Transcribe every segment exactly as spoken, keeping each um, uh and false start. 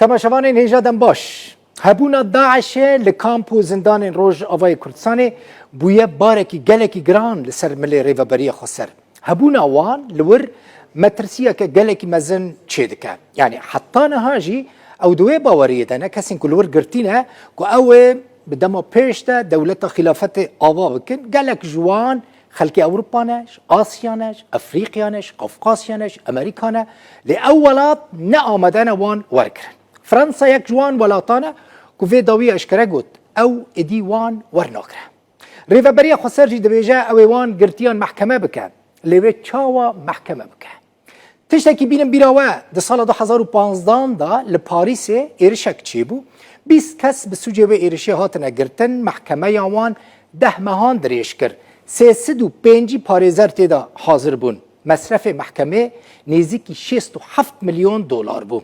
Temaşevanên hêja dem baş. Hebûna DAIŞ'ê li kamp û zindanên Rojavayê Kurdistanê bûye barekî gelekî giran li ser milê Rêveberiya Xweser. Hebûna wan li wir metirsiyeke gelekî mezin çêdike. Yanî heta niha jî ew di wê baweriyê de ne, kesên ku li wir girtî ne, ku ew ê bi dema pêş de dewleta xîlafetê ava bikin. Gelek ji wan xelkê Ewropa ne, ji Asya ne, ji Efrîqya ne, ji Qafqasya ne, ji Amerîka ne. Lê ew welat ne amade ne wan wergirin. Fransa yek ji wan welatan e ku vê dawiyê eşkere got, ew êdî wan wernagire. Rêveberiya Xweser jî dibêje ew ê wan girtiyan mehkeme bike. Lê wê çawa mehkeme bike? Tiştekî bînin bîra we, di sala du hezar û panzdan de li Parîsê êrişek çêbû. Bîst kes bi sûcê wê êrişê hatine girtin, mehkemeya wan deh mehan dirêj kir. Sê sed û pêncî parêzer tê de hazir bûn. Mesrefê mehkemê nêzîkî şêst û heft milyon dolar bû.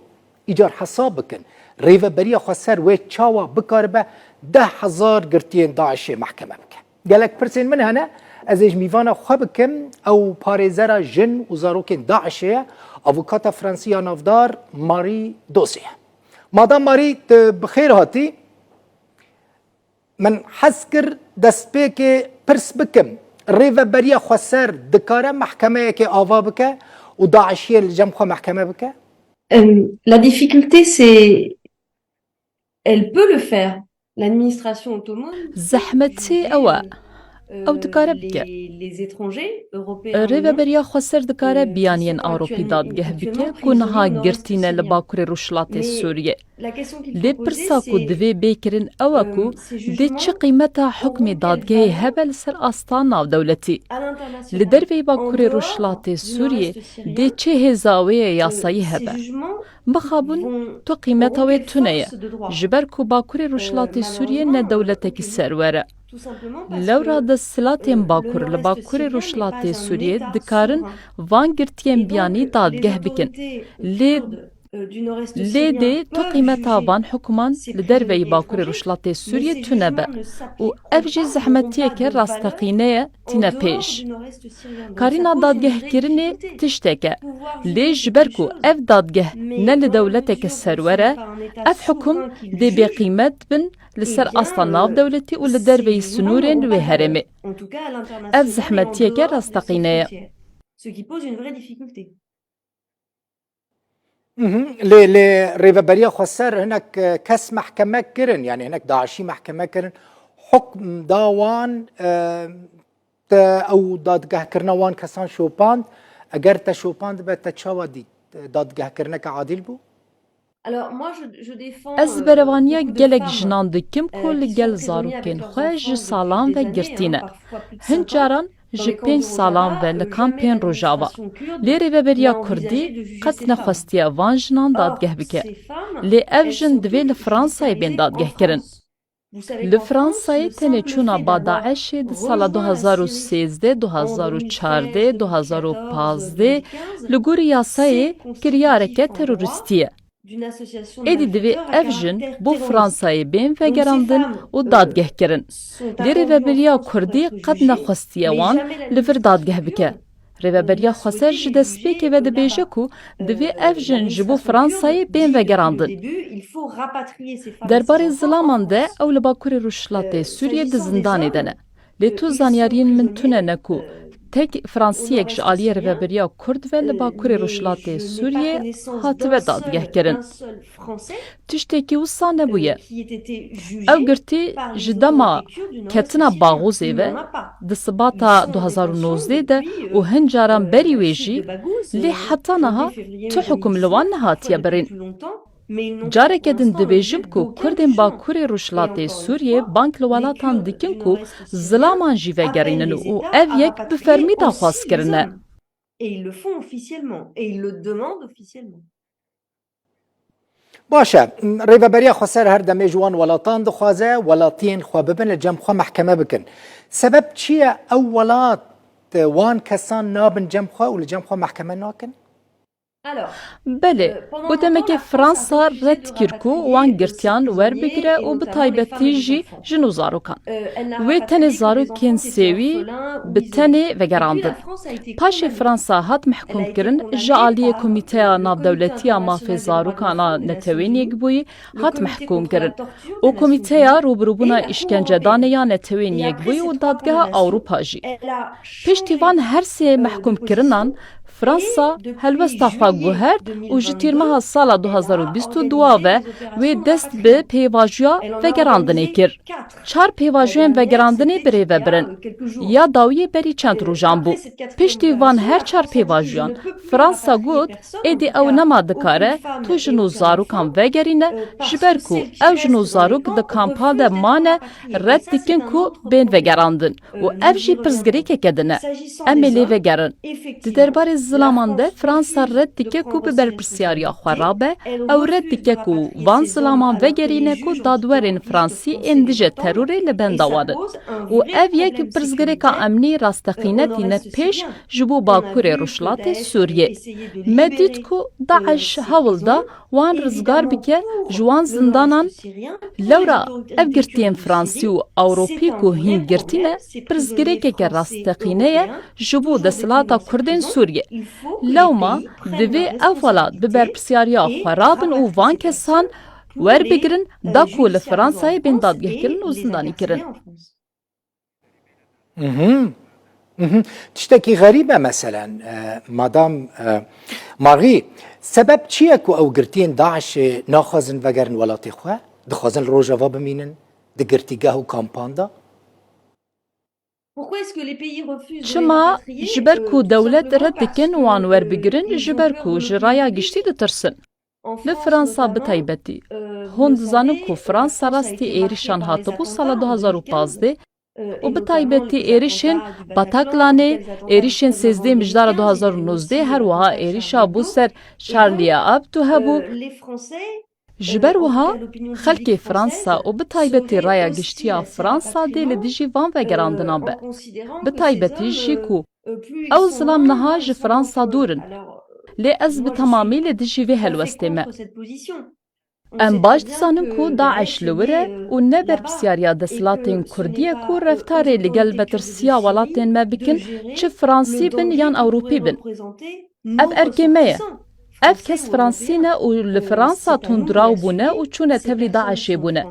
Îcar hesab bikin, Rêveberiya Xweser wê çawa bikaribe deh hezar girtiyên DAIŞ'ê mehkeme bike? Gelek pirsên min hene, ez ê ji mîvana xwe bikim, ew parêzera jin û zarokên DAIŞ'ê ye, avokata Fransî ya navdar Marie Dosê ye. Madam Marie, tu bi xêr hatî. Min hez kir destpêkê pirs bikim, Rêveberiya Xweser dikare mehkemeyekê ava bike û DAIŞ'iyên li cem xwe mehkeme bike? Euh, la difficulté, c'est, elle peut le faire. L'administration ottomane peut Zehmetî ew e. Ew dikare bike. Rêveberiya Xweser dikare biyaniyên Ewropî dadgeh bike ku niha girtî ne li Bakurê Rojhilatê Sûriyê. Lê pirsa ku divê bê kirin ew e ku dê çi qîmeta hukmê dadgehê hebe li ser asta navdewletî. Li derveyî Bakurê Rojhilatê Sûriyê dê çi hêza wê yasayî hebe. Mixabin tu qîmeta wê tune ye, ji ber ku Bakurê Rojhilatê Sûriyê ne dewletekî serwer e. Lewra desthilatên Bakur li Bakurê Rojhilatê Sûriyê dikarin van girtiyên biyanî dadgeh bikin. Lê Lê dê tu qîmeta van hukman li derveyî Bakurê Rojhilatê Sûriyê tune be û ev jî zehmetiyeke rasteqîne ye tîne pêş. Karîna dadgehkirinê tiştek e, lê ji ber ku ev dadgeh ne li dewleteke serwer e, ev hukum dê bêqîmet bin li ser asta navdewletî û li derveyî sinûrên wê herêmê. Ev zehmetiyeke rasteqîne ye. Mhm. Lê, lê Rêveberiya Xweser hinek, e, kes mehkeme kirin, yanî hinek DAIŞ'î mehkeme kirin. Hukm da wan, e, te ew dadgehkirina wan kesan şopand. Eger te şopand be, te çawa dît? Dadgehkirineke adîl bû? Ez berevaniya gelek jinan dikim ku li gel zarokên xwe ji salan ve girtî ne. Hin caran ji pênc salan ve li kampên Rojava. Lê Rêveberiya Kurdî qet nexwestiye van jinan dadgeh bike. Lê ev jin divê li Fransayê bên dadgehkirin. Li Fransayê tenê çûna ba DAIŞ'ê di sala du hezar û sêzdeh, du hezar û çardeh, du hezar û pazdeh li gorî yasayê kiryareke terorîstî ye. Êdî divê ev jin bo Fransayê bên vegerandin û dadgehkirin. Lê Rêveberiya Kurdî qet nexwestiye wan li vir dadgeh bike. Rêveberiya Xweser ji destpêkê ve dibêje ku divê ev jin ji bo Fransayê bên vegerandin. Derbarê zilaman de ew li Bakurê Rojhilatê Sûriyê di zindanê de ne. Lê tu zanyariyên min tune ne ku tek Fransiyek ji aliyê Rêveberiya Kurd ve li Bakurê Rojhilatê Sûriyê hatibe dadgehkirin. Tiştekî wisa nebûye. Ew girtî ji dema ketina Baxozê ve di Sibata du hezar û nozdeh de û hin caran berî wê jî, lê heta niha tu hukum li wan nehatiye birîn. Careke din dibêjim ku Kurdên Bakurê Rojhilatê Sûriyê bang li welatan dikin ku zilaman jî vegerînin û ev yek bi fermî daxwaz kirine. Et ils le font officiellement, et ils le demandent officiellement. Baş e, Rêveberiya Xweser her demê ji wan welatan dixwaze welatiyên xwe bibin li cem xwe mehkeme bikin. Sebeb çi ye ew welat wan kesan nabin cem xwe û li cem xwe mehkeme nakin? Belê, bo demekê Fransa red dikir ku wan girtiyan werbigire û bi taybetî jî jin û zarokan. Wê tenê zarokên sêwî bi tenê vegerandin. Paşê Fransa hat mehkûmkirin, ji aliyê Komîteya Navdewletî ya Mafê Zarokan a Netewên Yekbûyî hat mehkûmkirin û Komîteya Rûbirûbûna Îşkencedanê ya Netewên Yekbûyî û Dadgeha Ewropa jî. Piştî van her sê mehkûmkirinan, Fransa helwesta xwe guhert û ji tîrmeha sala du hazar û bîst û dua ve wê dest bi pêvajoya vegerandinê kir. Çar pêvajoyên vegerandinê birêve birin. Ya dawiyê berî çend rojan bû. Piştî van her çar pêvajoyan, Fransa got, êdî ew nema dikare tu jin û zarokan vegerîne, ji ber ku ew jin û zarok di kampan de mane, red dikin ku bên vegerandin. Û ev jî pirsgirêkeke din e. Em ê lê vegerin. Di derbarê zilaman de Fransa red dike ku bi berpirsiyariya xwe rabe, ew red dike ku van zilaman vegerîne ku dadwerên fransî ên dije terorê li benda wan in. Û ev yek pirsgirêka emnî rasteqîne tîne pêş ji bo Bakurê Rojhilatê Sûriyê. Me dît ku DAIŞ hewl da wan rizgar bike ji wan zindanan. Lewra ev girtiyên fransî û ewropî ku hîn girtî ne, pirsgirêkeke rasteqîne ye ji bo desthilata Kurdên Sûriyê. Lewma divê ev welat bi berpirsiyariya xwe rabin û van kesan werbigirin da ku li Fransayê bên dadgehkirin û zindanîkirin. Mhm. Mhm. Tiştekî xerîb e meselen, e, Madam, e, Marî, sebeb çi ye ku ew girtiyên DAIŞê naxwazin vegerin welatê xwe? Dixwazin li Rojava bimînin, di girtîgeh û kampan de? Çima? Ji ber ku dewlet red dikin wan werbigirin, ji ber ku ji raya giştî ditirsin. Li Fransa bi taybetî. Hûn dizanin ku Fransa rastî êrişan hatibû sala du hazar û pazdeh û bi taybetî êrişên Bataclanê, êrişên sêzdeh mijdara du hazar û nozdeh, her wiha êrişa bû ser Charlie Hebdo hebû. Ji ber wiha xelkê Fransa û bi taybetî raya giştî ya Fransa dê li dijî van vegerandinan be. Bi taybetî jî ku ew zilam niha ji Fransa dûr in. Lê ez bi temamî li dijî vê helwestê me. Em baş dizanin ku DAIŞ li wir e û ne berpirsiyariya desthilatên Kurdî ye ku reftarê li gel metirsiya welatên me bikin, çi Fransî bin yan Ewropî bin. Ev erkê me ye. Ev kes Fransî ne û li Fransa tundraw bûne û çûne tevlî DAIŞê bûne.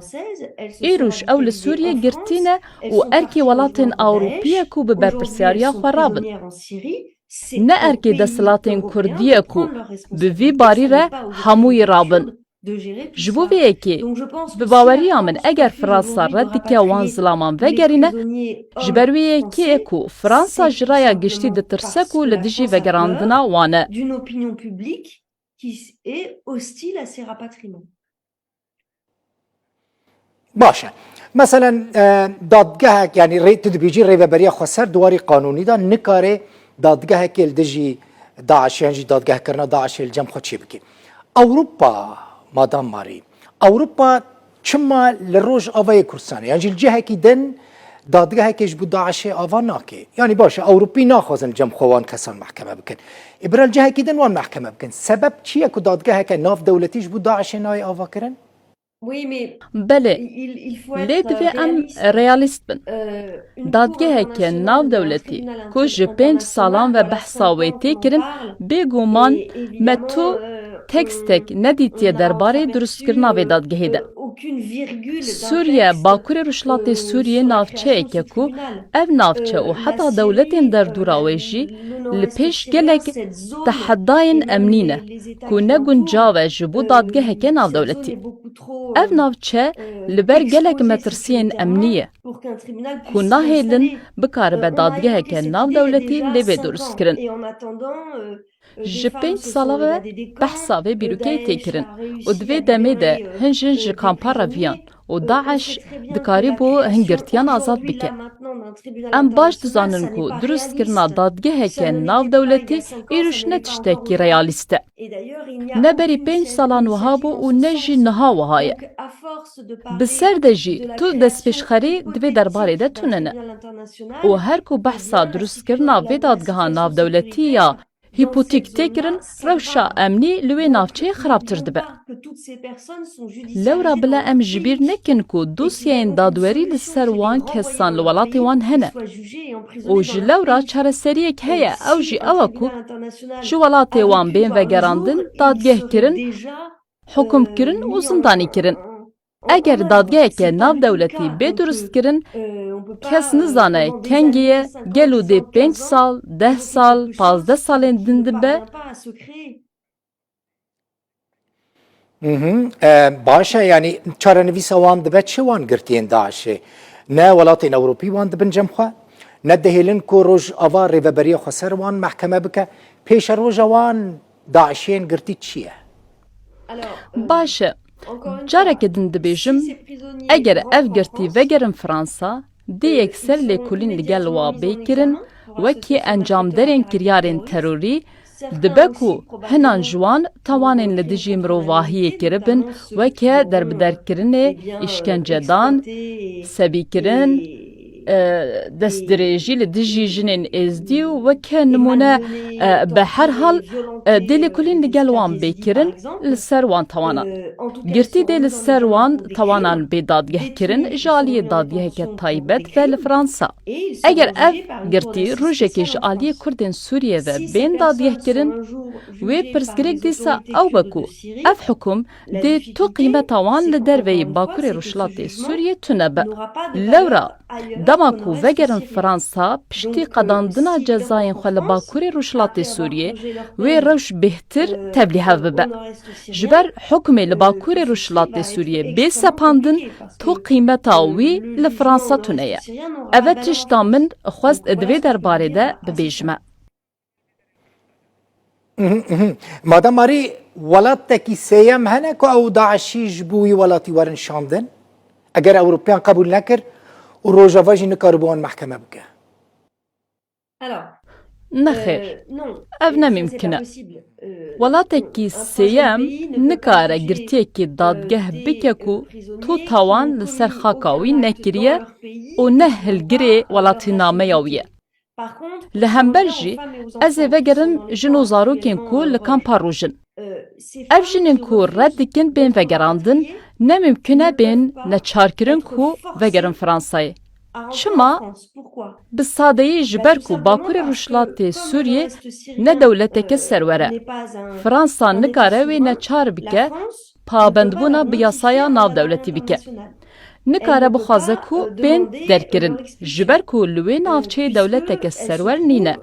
Îroj ew li Sûriyê girtî ne û erkê welatên Ewropî ye ku bi berpirsiyariya xwe rabin. Ne erkê desthilatên Kurdî ye ku bi vî barî re hemûyî rabin. Ji bo vê yekê, bi baweriya min, eger Fransa red dike wan zilaman vegerîne, ji ber wê yekê ye ku Fransa ji raya giştî ditirse ku li dijî vegerandina wan e. Baş e. Meselen, e, dadgehek, yanî rê-, tu dibêjî rêveberiya xweser di warî qanûnî de nikare dadgehekê li dijî DAIŞ yan jî dadgehkirina DAIŞê li cem xwe çêbike. Ewropa, Madam Marî, Ewropa çima li Rojavayê Kurdistanê, yan jî li cihekî din dadgehekê ji bo DAIŞê ava nake? Yanî baş e, Ewropî naxwazin li cem xwe wan kesan mehkeme bikin. Ê bira li cihekî din wan mehkeme bikin. Sebeb çi ye ku dadgeheke navdewletî ji bo DAIŞê nayê avakirin? Belê. Lê divê em realîst bin. Dadgeheke navdewletî ku ji pênc salan ve behsa wê tê kirin, bêguman me tu tekstek nedîtiye derbarê durustkirina vê dadgehê de. Sûriye, Bakurê Rojhilatê Sûriyê navçeyek e ku ev navçe û heta dewletên derdora wê jî li pêş gelek tehedayên emnî ne ku ne guncav e ji bo dadgeheke navdewletî. Ev navçe li ber gelek metirsiyên emnî ye ku nahêlin bikaribe dadgeheke navdewletî lê bê durustkirin. Ji pênc sala ve behsa vê bîrokeyê tê kirin û di vê demê de hin jin ji kampa reviyan û DAIŞ dikarîbû hin girtiyan azad bike. Em baş dizanin ku durustkirina dadgeheke navdewletî îroj ne tiştekî realîst e. Ne berî pênc salan wiha bû û ne jî niha wiha ye. Bi ser de jî tu destpêşxerî di vê derbarê de tune ne. Û her ku behsa durustkirina vê dadgeha navdewletî ya hîpotîk tê kirin, rewşa emnî li wê navçeyê xirabtir dibe. Lewra bila em ji bîr nekin ku dosyayên dadwerî li ser wan kesan li welatê wan hene û ji lewra çareseriyek heye, ew jî ew e ku ji welatê wan bên vegerandin, dadgeh kirin, hukum kirin û zindanî kirin. Eger dadgeheke navdewletî bê durustkirin, kes nizane kengî ye, gelo dê pênc sal, deh sal, pazdeh salên din dibe. Mhm. E, baş e, yanî çarenivîsa wan dibe çi wan girtiyên DAIŞê? Ne welatên Ewropî wan dibin cem xwe, ne dihêlin ku Rojava rêveberiya xweser wan mehkeme bike. Pêşeroja wan DAIŞiyên girtî çi ye? Baş e. Careke din dibêjim, eger ev girtî vegerin Fransa, dê yekser lêkolîn li gel wa bê kirin, wekî encamderên kiryarên terorî, dibe ku hinan ji wan tawanên li dijî mirovahiyê kiribin, weke derbiderkirinê, îşkencedan, sebîkirin, e, destdirêjî li dijî jinên êzdî û weke nimûne, e, bi her hal, e, dê lêkolîn li gel wan bê kirin li ser wan tawanan. Girtî dê li ser wan tawanan bê dadgehkirin ji aliyê dadgeheke taybet ve li Fransa. Eger ev girtî rojekê ji aliyê Kurdên Sûriyê ve bên dadgehkirin, wê pirsgirêk dîsa ew be ku ev hukum dê tu qîmeta wan li derveyî Bakurê Rojhilatê Sûriyê tune be. Lewra, dema ku vegerin Fransa, piştî qedandina cezayên xwe li Bakurê Rojhilatê Sûriyê, wê rewş bêhtir tevlî hev bibe. Ji ber hukmê li Bakurê Rojhilatê Sûriyê bê sepandin, tu qîmeta wî li Fransa tune ye. Ev e tişta min xwest di vê derbarê de bibêjime. Mhm, mhm. Madam Marî, welatekî sêyem hene ku ew DAIŞî ji bo wî welatî werin şandin? Eger Ewropiyan qebûl nekir û Rojava jî nikaribû wan mehkeme bike? Nexêr, ev ne mimkun e. Welatekî sêyem nikare girtiyekî dadgeh bike ku tu tawan li ser xaka wî nekiriye û ne hilgirê welatînameya wî ye. Li hember jî, ez ê vegerim jin û zarokên ku li kampa roj in. Ev jinên ku red dikin bên vegerandin, ne mimkun e bên neçarkirin ku vegerin Fransayê. Çima? Bi sadeyî ji ber ku Bakurê Rojhilatê Sûriyê ne dewleteke serwer e. Fransa nikare wê neçar bike pabendbûna bi yasaya navdewletî bike. Nikare bixwaze ku bên derkirin, ji ber ku li wê navçeyê dewleteke serwer nîne.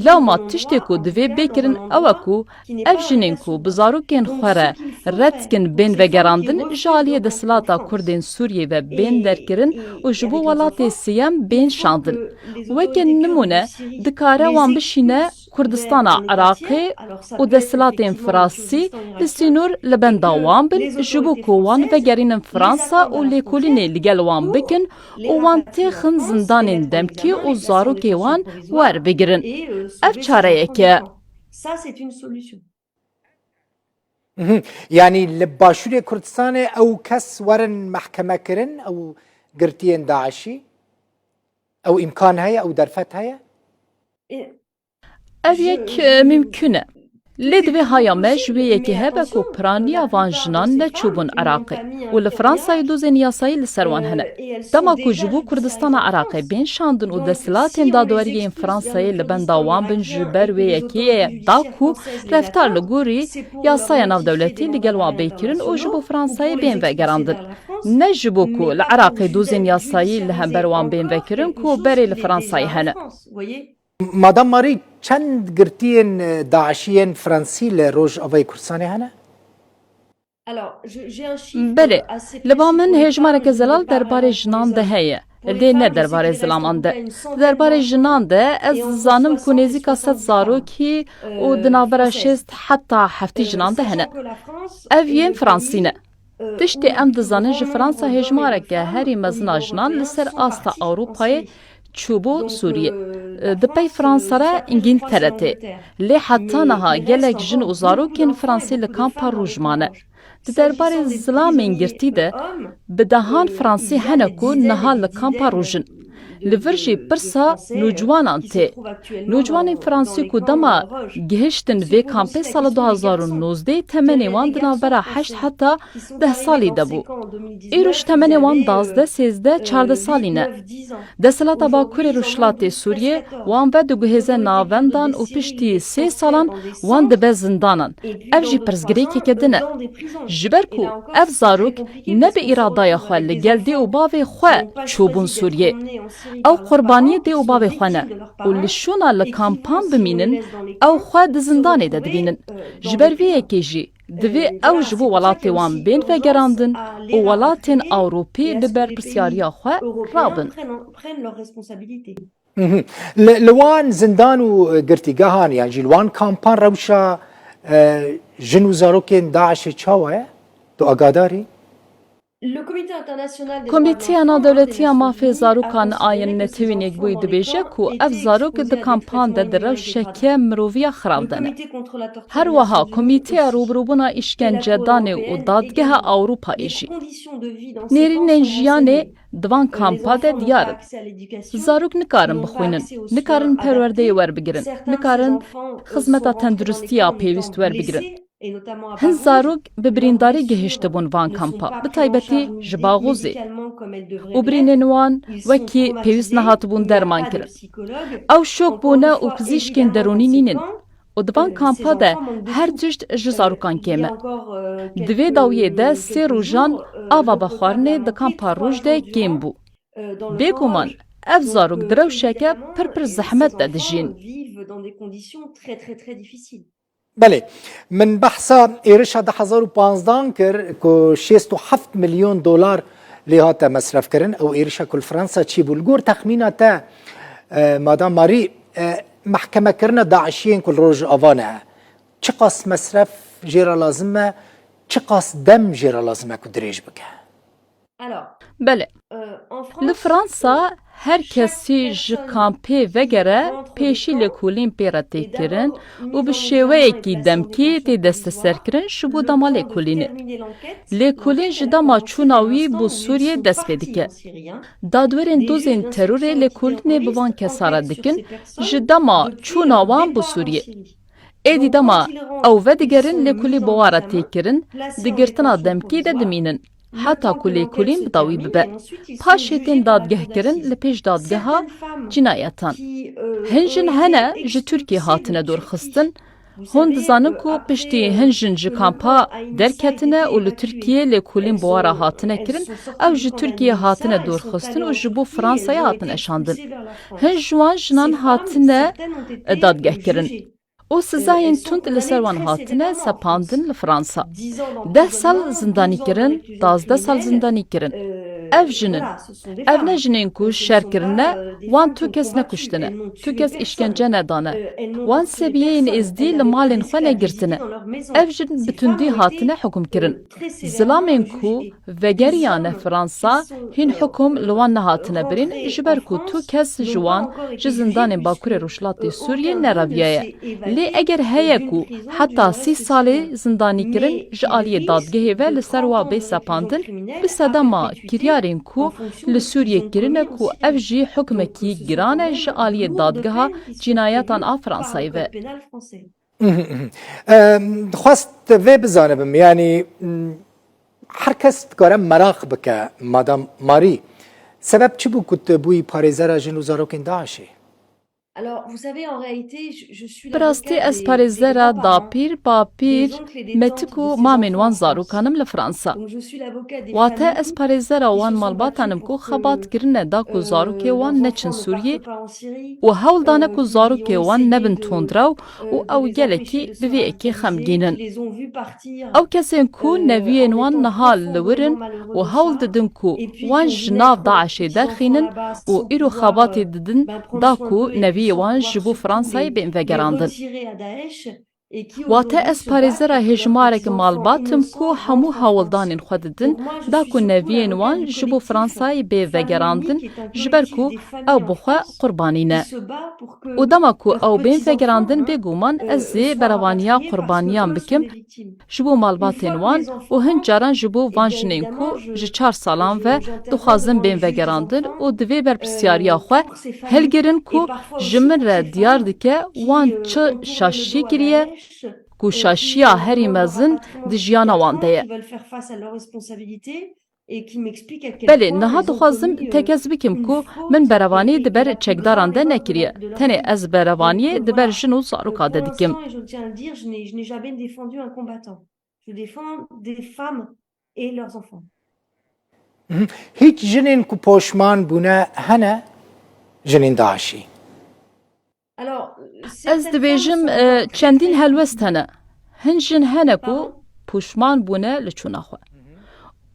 Lewma tiştê ku divê bê kirin ew e ku ev jinên ku bi zarokên xwe re red dikin bên vegerandin, ji aliyê desthilata Kurdên Sûriyê ve bên derkirin û ji bo welatê sêyem bên şandin. Weke nimûne, dikare wan bişîne Kurdistana Iraqê û desthilatên Fransî li sînor li benda wan bin, ji bo ku wan vegerînin Fransa û lêkolînê li gel wan bikin û wan têxin zindanên demkî û zarokê wan werbigirin. Ev çareyek e. Mhm. Yanî li Başûrê Kurdistanê ew kes werin mehkemekirin, ew girtiyên DAIŞî? Ew îmkan heye, ew derfet heye? Ev yek, e, mimkun e. Lê divê haya me ji wê yekê hebe ku piraniya van jinan neçûbûn Iraqê û li Fransayê dozên yasayî li ser wan hene. Dema ku ji bo Kurdistana Iraqê bên şandin û desthilatên dadweriyê yên Fransayê li benda wan bin, ji ber wê yekê ye da ku reftar li gorî yasaya navdewletî li gel wan bê kirin û ji bo Fransayê bên vegerandin. Ne ji bo ku li Iraqê dozên yasayî li hember wan bên vekirin ku berê li Fransayê hene. Madam Marie, çend girtiyên, e, DAIŞî yên Fransî li Rojavayê Kurdistanê hene? Belê, li ba min hêjmareke zelal derbarê jinan de heye. Lê ne derbarê zilaman de. Di derbarê jinan de ez dizanim ku nêzîka sed zarokî û di navbera şêst heta heftî jinan de hene. Ev yên Fransî ne. Tiştê em dizanin, ji Fransa hêjmareke herî mezin a jinan li ser asta Ewropayê çûbû Sûriyê. Di pey Fransa re Îngîltere tê. Lê heta niha gelek jin û zarokên Fransî li kampa roj mane. Di derbarê zilamên girtî de bi dehan Fransî hene ku niha li kampa roj in. Li vir jî pirsa nûciwanan tê. Nûciwanên Fransî ku dema gihiştin vê kampê sala du hazar û nozdeh, temenê wan di navbera heşt heta deh salî de bû. Îroj temenê wan dazdeh, sêzdeh, çardeh salî ne. Desthilata Bakurê Rojhilatê Sûriyê wan vediguhêze navendan û piştî sê salan wan dibe zindanan. Ev jî pirsgirêkeke din e. Ji ber ku ev zarok ne bi îradaya xwe li gel dê û bavê xwe çûbûn Sûriyê. Ew qurbaniyê dê û bavê xwe ne û li şûna li kampan bimînin, ew xwe di zindanê de dibînin. Ji ber vê yekê jî divê ew ji bo welatê wan bên vegerandin û welatên Ewropî bi berpirsyariya xwe rabin. Mhm. Li, li wan zindan û, e, girtîgehan yan jî li wan kampan rewşa, e, jin û zarokên DAIŞê çawa ye? Tu agadar î? Komîteya Navdewletî ya Mafê Zarokan a Netewên Yekbûyî dibêje ku ev zarok di kampan de di rewşeke miroviya xirab de ne. Her wiha Komîteya Rûbirûbûna Îşkencedanê û Dadgeha Ewropayê jî. Nêrînên jiyanê di van kampa de diyar in. Zarok nikarin bixwînin, nikarin perwerdeyê werbigirin, nikarin xizmeta tenduristiya pêwîst werbigirin. Hin zarok bi birîndarî gihiştibûn van kampa, bi taybetî ji Baxûzê. Û birînên wan wekî pêwîst nehatibûn derman kirin. Ew şok bûne û pizîşkên derûnî nînin. Û di van kampa de her tişt ji zarokan kêm e. Di vê dawiyê de sê rojan ava vexwarinê di kampa roj de kêm bû. Bêguman ev zarok di rewşeke pir pir zehmet de dijîn. Belê, min behsa êrişa du hezar û panzdan kir ku şêst û heft milyon dolar lê hate mesrefkirin. Ew êrişa ku li Fransa çêbû. Li gor texmîna te, e, Madam Marie, e, mehkemekirina DAIŞiyên ku li Rojava ne, çiqas mesref jê re lazim e, çiqas dem jê re lazim e ku dirêj bike? Belê. Li Fransa her kesî ji kampê vegere pêşî lêkolîn pê re tê kirin û bi şêweyekî demkî tê desteserkirin ji bo dema lêkolînê. Lêkolîn ji dema çûna wî bo Sûriyê dest pê dike. Dadwerên dozên terorê lêkolînê bi van kesa re dikin ji dema çûna wan bo Sûriyê. Êdî dema ew vedigerin lêkolîn bi wan re tê kirin, di girtina demkî de dimînin, heta ku lêkolîn bi dawî bibe. Paşê tên dadgehkirin li pêş dadgeha cînayetan. Hin jin hene ji Tirkiyê hatine dorxistin. Hûn dizanin ku piştî hin jin ji kampa derketine û li Tirkiyê lêkolîn bi wan re hatine kirin, ew ji Tirkiyê hatine dorxistin û ji bo Fransayê hatine şandin. Hin ji wan jinan hatine dadgehkirin. Û sizayên tund li ser wan hatine sepandin li Fransa. Deh sal zindanî kirin, dazdeh sal zindanî kirin. Ev jin in. Ev ne jinên ku şer kirine, wan tu kes nekuştine, tu kes îşkence nedane. Wan sebiyeyên êzdî li malên xwe negirtine. Ev jin bi tundî hatine hukmkirin. Zilamên ku vegeriyane Fransa, hîn hukum li wan nehatine birîn, ji ber ku tu kes ji wan ji zindanên Bakurê Rojhilatê Sûriyê nereviyaye. Lê eger heye ku heta sî salê zindanîkirin ji aliyê dadgehê ve li ser wa bê sepandin, bi sedema kiryarên ku li Sûriyê kirine ku ev jî hukmekî giran e ji aliyê dadgeha cînayetan a Fransayê ve. Em, dixwest vê bizanibim, yanî, m, her kes dikare meraq bike, Madam Marie. Sebeb çi bû ku tu bûyî parêzera jin û zarokên DAIŞê? Bi rastî ez parêzera dapîr, bapîr, metik û mamên wan zarokan im li Fransa. Wate ez parêzera wan malbatan im ku xebat kirine da ku zarokê wan neçin Sûriyê û hewl dane ku zarokê wan nebin tundrew û ew gelekî bi vê yekê xemgîn in. Ew kesên ku neviyên wan niha li wir in û hewl didin ku wan ji nav DAIŞê derxînin û îro xebatê didin da ku neviyê wan ji bo Fransayê bên vegerandin. Wate ez parêzera hêjmarek malbat im ku hemû hewldanên xwe didin da ku neviyên wan ji bo Fransayê bê vegerandin, ji ber ku ew bi xwe qurbanî ne. Û dema ku ew bên vegerandin, bêguman ez ê berevaniya qurbaniyan bikim ji bo malbatên wan û hin caran ji bo van jinên ku ji çar salan ve dixwazin bên vegerandin û divê berpirsiyariya xwe hilgirin ku ji min re diyar dike wan çi şaşiyê kiriye, ku şaşiya herî mezin di jiyana wan de ye. Belê, niha dixwazim tekez bikim ku min berevaniyê di ber çekdaran de nekiriye. Tenê ez berevaniyê di ber jin û zaroka de dikim. Hîç jinên ku poşman bûne hene jinên DAIŞî? Ez dibêjim, e, çendîn helwest hene. Hin jin hene ku pûşman bûne li çûna xwe.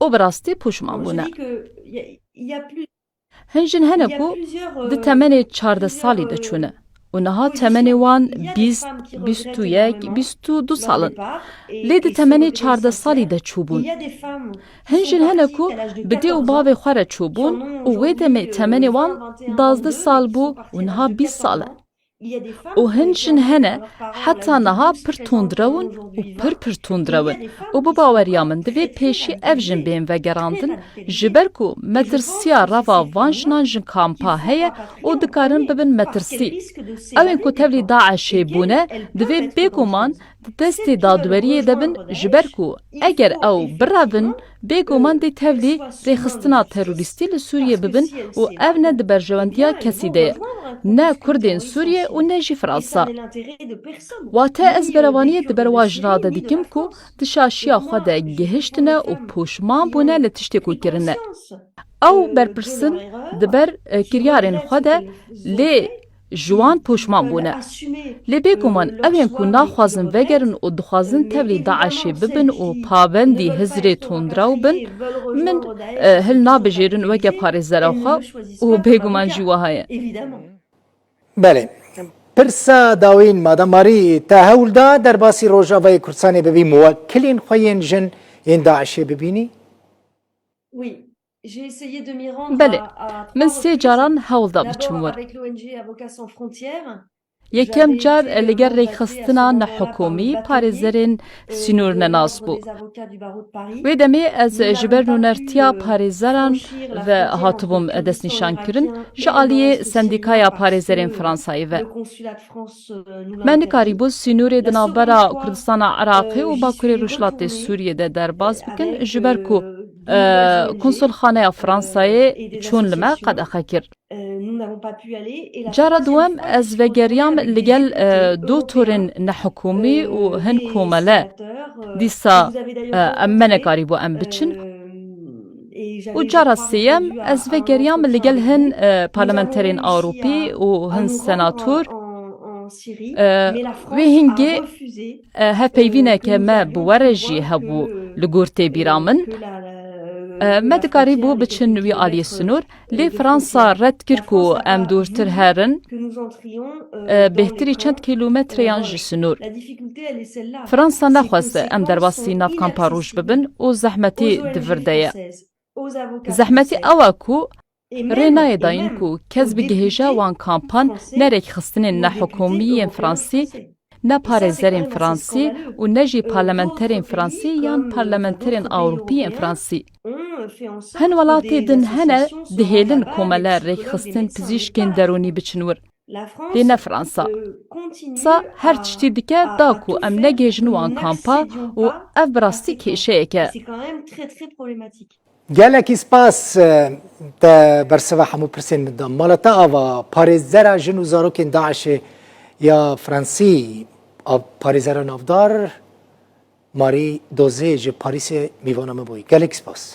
Û bi rastî pûşman bûne. Hin jin hene ku di temenê çardeh salî de çûne. Û niha temenê wan bîst, bîst û yek, bîst û du sal in. Lê di temenê çardeh salî de çûbûn. Hin jin hene ku bi dê û bavê xwe re çûbûn û wê demê temenê wan duwazdeh sal bû û niha bîst sal e. Û hin jin hene heta niha pir tundrew in û pir pir tundrew in. Û bi baweriya min divê pêşî ev jin bên vegerandin, ji ber ku metirsiya reva van jinan ji kampa heye û dikarin bibin metirsî. Ew ên ku tevlî DAIŞê bûne, divê bêguman di destê dadweriyê de bin, ji ber ku eger ew birevin, bêguman dê tevlî rêxistina terorîstî li Sûriyê bibin û ev ne di berjewendiya kesî de ye, ne Kurdên Sûriyê û ne jî Fransa. Wate ez berevaniyê di ber wa jina de dikim ku di şaşiya xwe de gihiştine û poşman bûne li tiştê ku kirine. Ew berpirs in di ber, e, kiryarên xwe de, lê ji wan poşman bûne. Lê bêguman ew ên ku naxwazin vegerin û dixwazin tevlî DAIŞê bibin û pabendî hizrê tundrew bin, min, e, hil nabijêrin weke parêzera xwe û bêguman jî wiha ye. Belê. Pirsa dawîn, Madam Marie, te hewl da derbasî Rojavayê Kurdistanê bibî, muwekilên xwe yên jin yên DAIŞê bibînî? Belê, min sê caran hewl da biçim wir. Yekem car li gel rêkxistina nehikûmî parêzerên sînor nenas bû. Wê demê ez ji ber nûnertiya parêzeran ve hatibûm destnîşankirin, ji aliyê Sendîkaya Parêzerên Fransayê ve. Me nikarîbû sînorê di navbera Kurdistana Iraqê û Bakurê Rojhilatê Sûriyê de derbas bikin, ji ber ku, e, konsulxaneya Fransayê çûn li me qedexe kir. Cara duwem ez vegeriyam li gel, e, du torên nehikûmî û hin komele. Dîsa, e, em me nekarîbû em biçin. Û cara sêyem ez vegeriyam li gel hin, e, parlamenterên Ewropî û hin senator. E, wê hingê, e, hevpeyvîneke me bi we re jî hebû li gor têbîra min. E, me dikarîbû biçin wî aliyê sinor, lê Fransa red kir ku em dûrtir herin, e, bêhtirî çend kîlometreyan ji sinor. Fransa nexwest em derbasî nav kampa roj bibin û zehmetî di vir de ye. Zehmetî ew e ku rê nayê dayîn ku kes bigihêje wan kampan, ne rêkxistinên nehikûmî yên Fransî, ne parêzerên Fransî û ne jî parlamenterên Fransî yan parlamenterên Ewropî yên Fransî. Hin welatê din hene dihêlin komele rêkxistin pizîşkên derûnî biçin wir. Lê ne Fransa. Fransa her tiştî dike da ku em negihêjin wan kampa û ev bi rastî kêşeyek e. Gelekî spas, e, te bersiva hemû pirsên min da. Mala te ava parêzera jin û zarokên DAIŞê ya Fransî, a parêzera navdar Marie Dozê ji Parîsê mîvana min bûyî. Gelekî spas.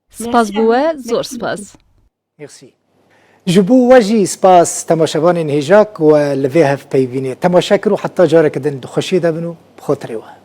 Spas bo we, zor spas. Merci. Ji bo we jî spas temaşevanên hêja ku we li vê hevpeyvînê temaşe kir û heta careke din di xweşiyê de bin û bi xatirê we.